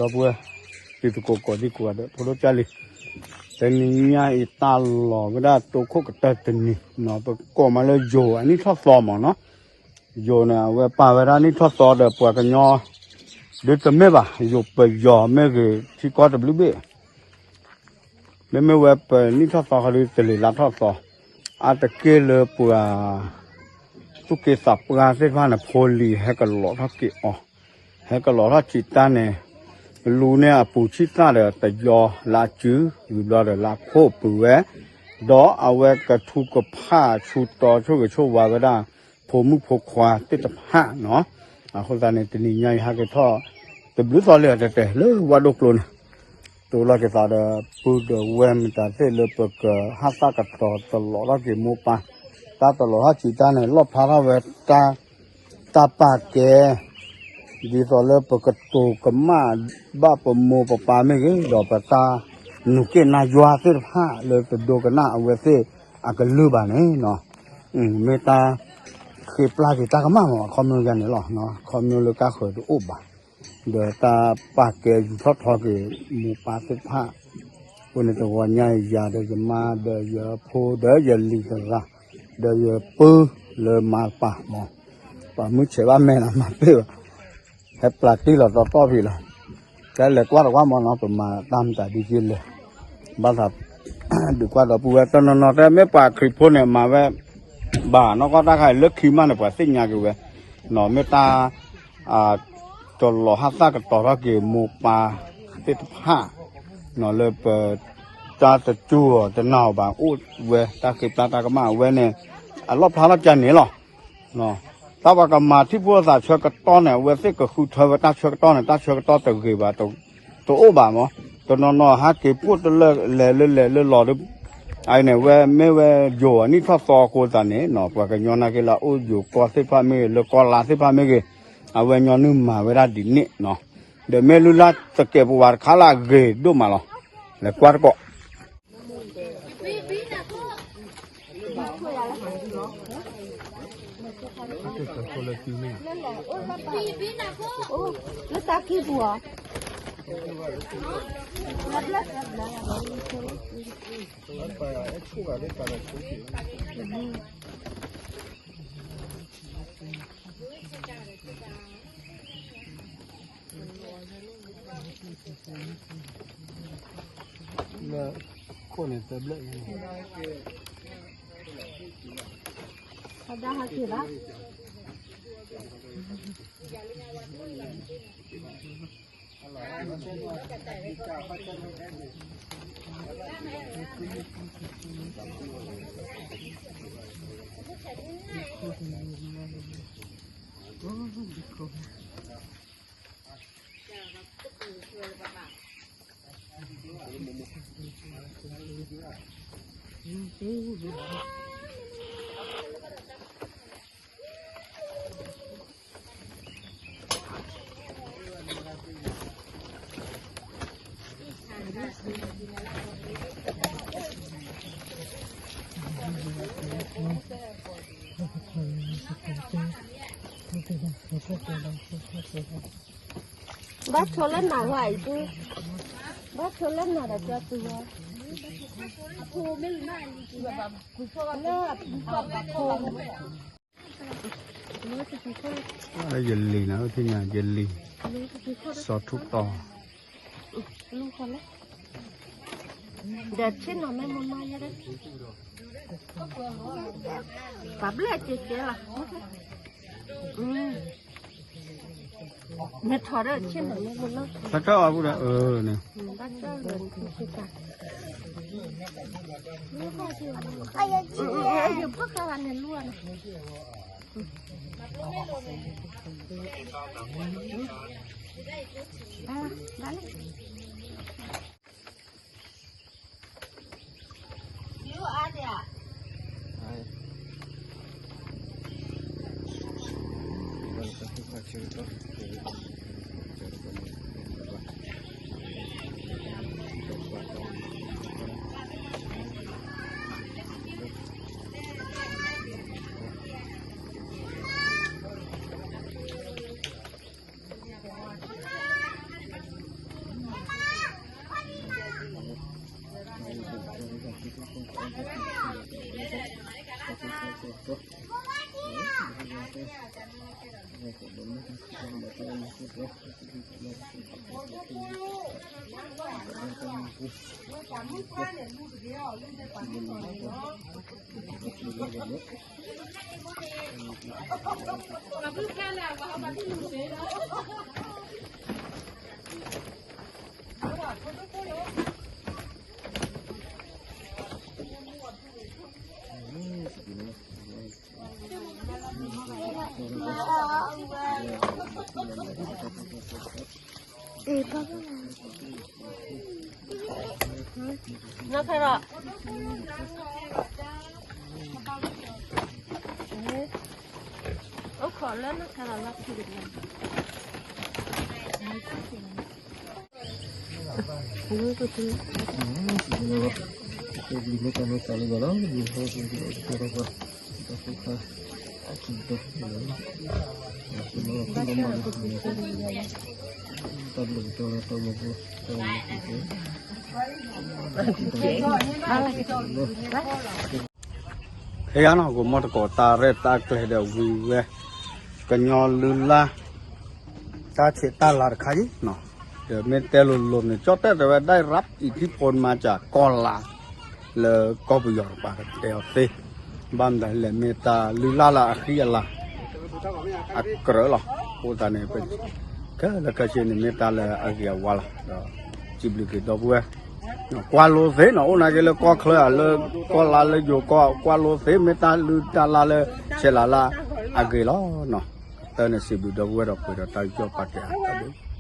ဒီပုၢ်ဝဲၢ် တံၤသကိးကိးဒံကိးဂၤဒီး ဖိဒိၣ်ကၢ်လံၤ, တနံၤညါအံၤတၢ်လီၤဝဲဒၣ်တိခိၣ်ကတၢၢ်တနံၤနီၤ, ပကိးမးလၢယိၤအနံၣ်ထီၣ်သီမးနီၤ, ယိၤန့ၣ် အဝဲပာ်ဝဲဒၣ်နံၣ်ထီၣ်သီဒီးပှၤကညီ ဒ်တမ့ၢ်ဘၣ်, ယိၤပယီၤမ့ၢ်ဂ့ၤ ထံကီၢ်တဘျုးဘ့ၣ် မ့မ့ၢ်ဝဲပနံၣ်ထီၣ်သီဃီဒီး တလ့ၤလါထီၣ်သီ, အါတက့ၢ်လၢပှၤ သူၣ်က့သးပှၢ်သ့ၣ်တဖၣ်န့ၣ် ဖိလံၤဟဲကလီၤထီၣ်က့ၤအီၤ, ဟဲကလီၤထီၣ်စံးတၢ်န့ၣ်, လူန့ၢ်အပူၤဆံၣ်သၣ်ဒီးတယီလၢအစု, ဝံၤဘျီဒီးလၢအခိၣ်ပုၤဝဲ, ဒီးအဝဲကထူကဖၣ်ဆူတီဆိၣ်ဂ့ၤဆိၣ်ဝါဝဲဒၣ် ဖိမုၣ်ဖိခွါသ့ၣ်တဖၣ်နီၤ, အဃိသတးန့ၣ် တနံၤညါအံၤဟဲက့ၤထီၣ် တဘျုးသီလၢအတဲတဲလၢဝၣ်ဒိၣ်ကျိန့ၣ် တိလီၤက့ၤသးဒီး ပုၢ်ဒီးဝဲၢ်မတၤသ့ၣ်လၢပကဟးသၣ်ကတီၤတလီၤထီၣ်က့ၤမိၢ်ပၢ်, တၢ်တလီၤထီၣ်စံးတၢ်န့ၣ် လီၣ်ဖျါထီၣ်ဝဲတၢ် တၢ်ပာ်ကဲ ဒ်သိးလၢပကတိၤကမၣ်ဘၣ်ပမိၢ်ပပၢ်မ့ၢ်ဂ့ၤ, ဒီးပတၢ်နူၤက့ၣ်နါယွၤသ့ၣ်တဖၣ်လၢတဒိကနၣ်အဝဲသ့ၣ်အကလုၢ်ဘၣ်န့ၣ်နီၤ, မ့ၢ်တၢ်ဃ့ပျၢ်က့ၤတၢ်ကမၣ်မး အခီပညီယၤန့ၣ်လီၤ, အခီပညီလၢကါဃၢၤတအိၣ်ဘၣ်, ဒီးတၢ်ပာ်ကဲယူၤထီၣ်ထီက့ၤမိၢ်ပၢ်သ့ၣ်တဖၣ်, အဃိန့ၣ်တဂီၤညါအံၤ ယၤဒီးယမါဒီးယဖိဒီးယလံၤတဂၤ, ဒီးယပုၢ်လၢမါတပၤမး, ပှၤမုၢ်ဆဲးဘၣ်မဲာ်လီၤမၤပ့ၢ်ဘၣ် ဟဲပျၢ်တံၢ်လီၤတီတီဖံးလီၤ, ကဲလဲၤကွၢ်တကွၢ်မးနီၤ ပမၤတၢ်မတၤဒ်ယလဲၣ်, ဘၣ်သး ဒုးကွၢ်ဒီပုၢ်ဝဲၢ်တနီၤနီၤ တဲမ့ၢ်ပှၤခရံာ်ဖိန့ၣ် မၤဝဲ ဘၣ်နီၢ်ကီၢ်တၢ်ခါအံၤ လၢခံမးန့ၣ် ပှၤသ့ၣ်ညါက့ၤဝဲ, နီၤ မ့ၢ်တၢ် တလီၤဟးသၣ်ကတီၤထီၣ်က့ၤမိၢ်ပၢ်သ့ၣ်တဖၣ်, နီၤ လၢပ တၢ်တကၠိတနီၤဘၣ် အိၣ်ဝဲတၢ်ဃ့ပျၢ်တၢ်ကမၣ်အဝဲန့ၣ် အလီၣ်ဖျါထီၣ်ကန့ၣ်လီၤ. တၢ်ပှၤကမၤထံၣ်ဖိသးဆၢကတီၢ်န့ၣ် အဝဲသ့ၣ်ကဃုထၢဝဲတၢ်ဆၢကတီၢ်န့ၣ် တၢ်ဆၢကတီၢ်တဂ့ၤဘၣ်, တအိၣ်ဘၣ်မး, တနီၤနီၤဟးက့ၤပိၢ်တလၢလဲၤလၢလဲၤလၢလီၤဒီး, အန့ၣ်ဝဲမ့ၢ်ဝဲယိၤအနံၣ်ထီၣ်သီအဃိသတးန့ၣ် ပှၤကညီနာ်က့လၢအအိၣ်ယိၤကီၢ်သ့ၣ်တဖၣ်မ့ၢ်ဂ့ၤ လၢကီၢ်လါသ့ၣ်တဖၣ်မ့ၢ်ဂ့ၤ, အဝဲညီနုၢ်မၤဝဲဒၣ်ဒ်န့ၣ်နီၤ, ဒီးမ့ၢ်လုၢ်လၢ်သကဲးပဝးတခါလၢအဂ့ၤဒိၣ်မးလီၤ. လဲၤကွၢ်တကိး လၢတၢ်ခံပူၤဧါ, လၢခိၣ်န့ၣ် သၢဘျဲၣ်န့ၣ်, ဟဒါဟးက့ၤဘၣ်. ဘၣ်ဆိလၢနၤဝဲအံၤဒု, ဘၣ်ဆိလၢနၤဒီးကၠီတူၤဝဲ, လၢအဖိ လၢယလံၤန့ၣ် ယလံၤ စီၤထူတီၤ, ဒီးဆ့ၣ်နီၤမ့ၢ်မနီၤယဲဒၣ်, ပှၤဘျဲၣ်ကဲကဲလီၤ, နထီၣ်ဒီးဆ့ၣ်နီၤမ့ၢ်မနီၤ, ဘၣ်တၢ်အီၤဘူးဒီး, ဘၣ်တၢ်လီၤနထံၣ်ကၢ်, ယဖီၣ်ဃာ်န့ၣ်လူၤန့ၣ် ဒ် နၢ်ခဲလၢာ်, အိၣ်ခိးလၢနၢ်ခဲလၢာ်လီၤ. ဖဲယါနီၤ ကမီၣ်တကိးတၢ်ရဲၣ်တၢ်ကျဲၤဒီးဝံၤဝဲ ကညီလုၢ်လၢ် တၢ်ဆဲးတၢ်လၤတခါအံၤနီၤ, ဒီးမ့ၢ်တဲလိၤလိၤန့ၣ် ကၠီၣ်တဲၣ်တဲဝဲ ได้รับอิทธิพลมาจากกอลา လၢကီၢ်ပယီၤတကပၤကတဲအီၤသ့, ဘၣ်မတၤလဲၣ် မ့ၢ်တၢ်လုၢ်လၢ်လၢအဃံအလၤ အကြၢးလီၤ. အဃိသတးန့ၣ် ခဲလၢာ်ခဲဆ့န့ၣ် မ့ၢ်တၢ်လၢအဂ့ၤအဝါလီၤ. ဒီးစံးဘျုးက့ၤဒီပုၢ်ဝဲၢ် ကွၢ်လိသ့နီၤ, အိၣ်နာ်က့လၢကီၢ်ချၢဧါ, လၢကီၢ်လါလၢယိၤကီၢ်, ကွၢ်လိသ့ မ့ၢ်တၢ်လုၢ်တၢ်လၢ်လၢဆဲးလၤလၢအဂ့ၤလီၤ. တၢ်န့ၣ်စံးဘျုးဒီပုၢ်ဝဲၢ်ဒီးပှဲၤဒီးတၢ်ကစီၣ်ပာ်ကဲအါ